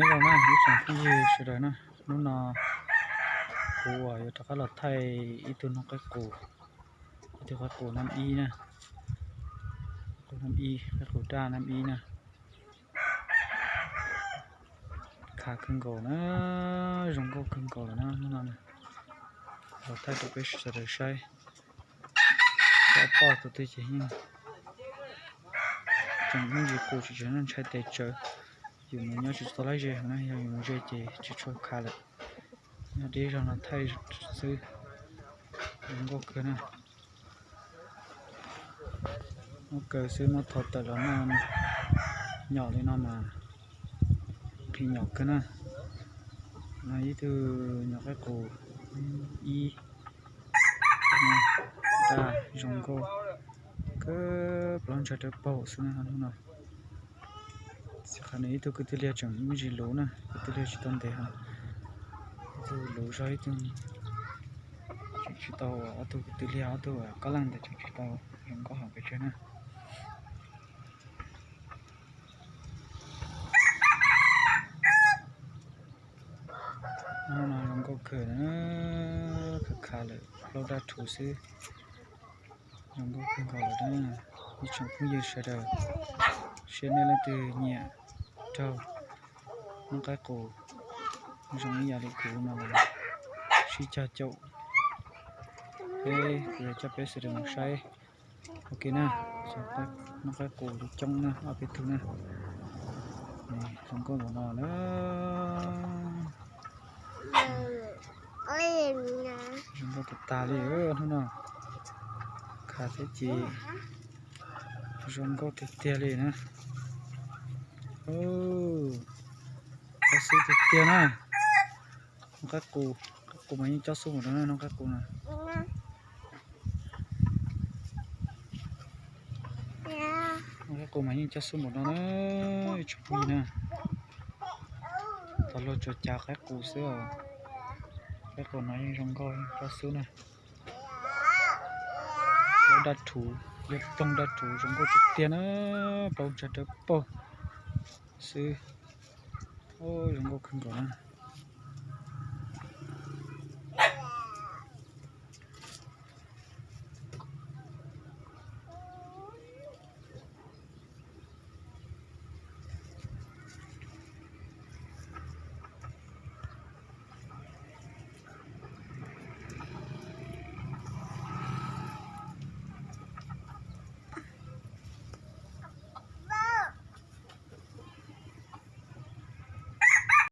Nyob zoo na ib tsoom phooj ywg sawv daws na, hnub no kuv uas yuav rov qab los thaij ib tug noog qaib qus, ib tug qaib qus nab ib na, qaib qus nab ib, qaib qus daj nab ib na. Khav kawg nkaus na, zoo nkauj kawg nkaus lawm na hnub no. Los thaij rau peb sawv daws saib. Ob poj tus twg ces yeej tseem me ntsis qus tsis tshua ntshai tes tsawv, yus mus nyob tsis tau lab ze heev na, yog yus mus ze ces tsis tshua khav lawm. Nyob deb zog no thaij xwb, zoo nkauj kawg na. Muab kaw xwb muab thau tawm los noj nyom li no mas nqhis nyom kawg na. No ib tug nyom qaib qus ib, daj zoo nkauj kawg, plaub ntsha dawb paug xwb na hnub no. Xij qhov no ib tug kwv tij liag tseem me ntsis luv na, kwv tij liag tsis tau ntev heev, ib tug luv zog ib tug tseem tsis tau, ob tug kwv tij liag ob tug qab leej ntawd tseem tsis tau zoo nkauj heev pes tsawg na. Hnub no zoo nkauj kawg na, khav khav lawm plaub daj rhuv xwb. Zoo nkauj kawg nkaus lawm na ib tsoom phooj ywg sawv daws, saib nej leej twg nyiam raug noob qaib qus zoo ib yam li kuv no los sib cog caum, peb kuv yuav coj peb sawv daws mus saib. Ok na, noob qaib qus li coob na, ob peb tug na. Zoo nkauj npaum no na. Zoo nkauj tag tag li hnub no. Khav thiab ces zoo nkauj tiag tiag li na. Cob xub tiag tiag na. Noob qaib qus, qaib qus mas yeej cob xub npaum no na, noob qaib qus no. Noob qaib qus mas yeej cob xub npaum no na, ib tsoom phooj ywg na. Tau luag tsuas cav qaib qus xwb os. Qaib qus no yeej zoo nkauj cob xub na. Plaub daj rhuv, yog ploog daj rhuv zoo nkauj tiag tiag na, plaub ntsha dawb paug xwb. Zoo nkauj kawg nkaus na.